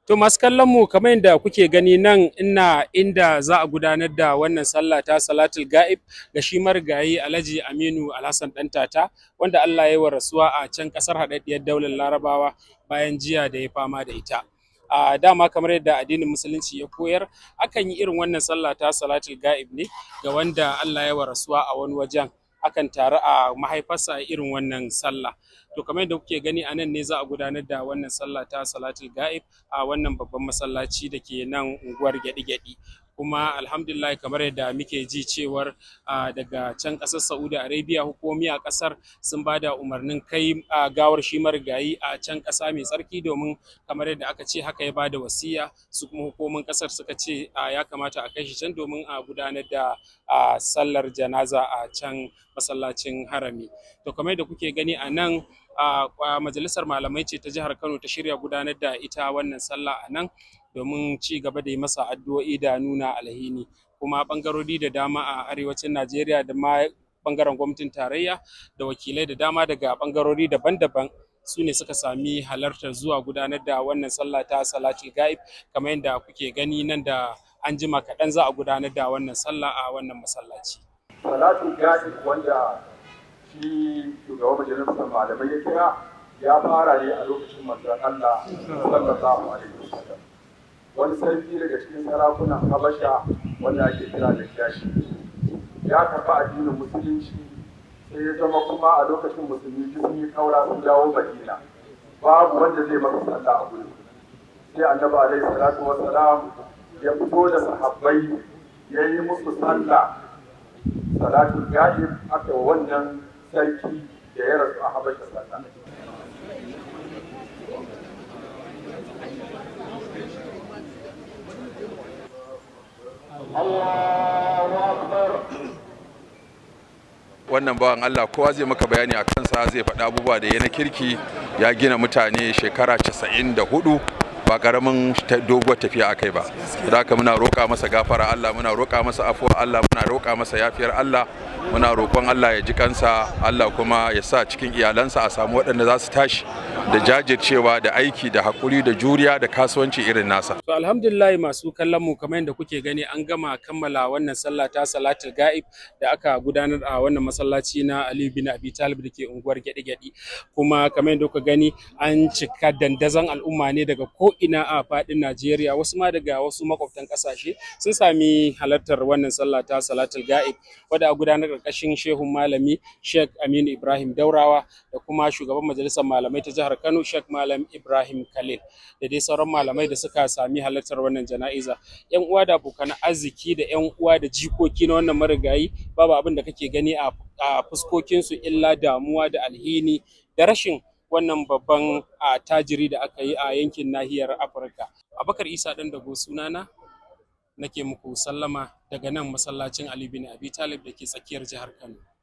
To, masu kallon mu, kamar yadda kuke gani nan, ina inda za a gudanar da wannan sallah ta salatul ga'ib ga shi marigayi Alhaji Aminu Alhassan Ɗantata, wanda Allah ya yi wa rasuwa a can ƙasar Haɗaɗɗiyar Daular Larabawa bayan jiya da ya fama da ita. A dama, kamar yadda addinin Musulunci ya koyar, akan yi irin wannan sallah ta salatul ga'ib ne ga wanda Allah ya wa rasuwa a wani wajen. Akan taru a mahaifarsa irin wannan sallah. To, kamar yadda kuke gani, a nan ne za a gudanar da wannan sallah ta salatul ga'ib a wannan babban masallaci da ke nan unguwar Gyaɗi-Gyaɗi. Kuma alhamdulillah, kamar yadda muke ji cewar daga can ƙasar Saudi Arabia, hukumomi a ƙasar sun ba da umarnin kai gawar shi marigayi a can ƙasa mai tsarki, domin kamar yadda aka ce haka ya ba da wasiya. Su kuma hukumomin ƙasar suka ce ya kamata a kai shi can domin a gudanar da sallar janaza a can masallacin Harami. To, kamar yadda kuke gani a nan, a majalisar malamai ce ta jihar Kano ta shirya gudanar da ita wannan sallah a nan domin ci gaba da yi masa addu'o'i da nuna alhini. Kuma ɓangarori da dama a arewacin Najeriya da ma ɓangaren gwamnatin tarayya da wakilai da dama daga ɓangarori daban-daban su ne suka sami halartar zuwa gudanar da wannan sallah ta salatul ga'ib. Kamar yadda kuke gani, nan da an jima kaɗan za a gudanar da wannan sallah a wannan masallaci. Salatul ga'ib wanda shi shugaban majalisar malamai ya kira, ya fara ne a lokacin Manzon Allah sallallahu alaihi wasallam. Wani sarki daga cikin sarakunan Habasha wanda ake kira da Jashi ya karɓi addinin Musulunci. Sai ya zama kuma a lokacin Musulmi sun yi kaura sun dawo Madina, babu wanda zai masa sallah a gurin. Sai Annabi alaihi salatu wassalam ya fito da sahabbai ya yi musu sallah salatul ga'ib, aka wannan sarki da ya rasu a Habasha sallah. Wannan bawan Allah, kowa zai maka bayani a kansa, zai faɗi abubuwa da ya na kirki. Ya gina mutane shekara 94, ba karamin doguwar tafiya akai ba. Da haka muna roƙa masa gafara Allah, muna roƙa masa afuwa Allah, muna roƙa masa yafiyar Allah, muna roƙon Allah ya ji kansa, Allah kuma ya sa cikin iyalansa a samu waɗanda za su tashi da jajircewa da aiki da haƙuri da juriya da kasuwanci irin nasa. To, alhamdulillah, masu kallon mu, kamar yadda kuke gani, an gama kammala wannan sallah ta salatul ga'ib da aka gudanar a wannan masallaci na Ali bin Abi Talib da ke unguwar Gyaɗi-Gyaɗi. Kuma kamar yadda kuka gani, an cika dandazon al'umma ne daga ko ina a faɗin Najeriya, wasu ma daga wasu makwabtan ƙasashe sun sami halartar wannan sallah ta salatul ga'ib, wadda a gudanar ƙarƙashin shehun malami Sheikh Aminu Ibrahim Daurawa da kuma shugaban majalisar malamai ta jihar Kano, Sheikh Malam Ibrahim Khalil, da dai sauran malamai da suka sami halartar wannan jana'iza. Yan uwa da abokan arziki da yan uwa da jikoki na wannan marigayi, babu abin da kake gani a fuskokinsu illa damuwa da alhini da rashin wannan babban tajiri da aka yi a yankin nahiyar Afirka. Abubakar Isa ɗan dago sunana, nake muku sallama daga nan masallacin Ali bin Abi Talib da ke tsakiyar jihar Kano.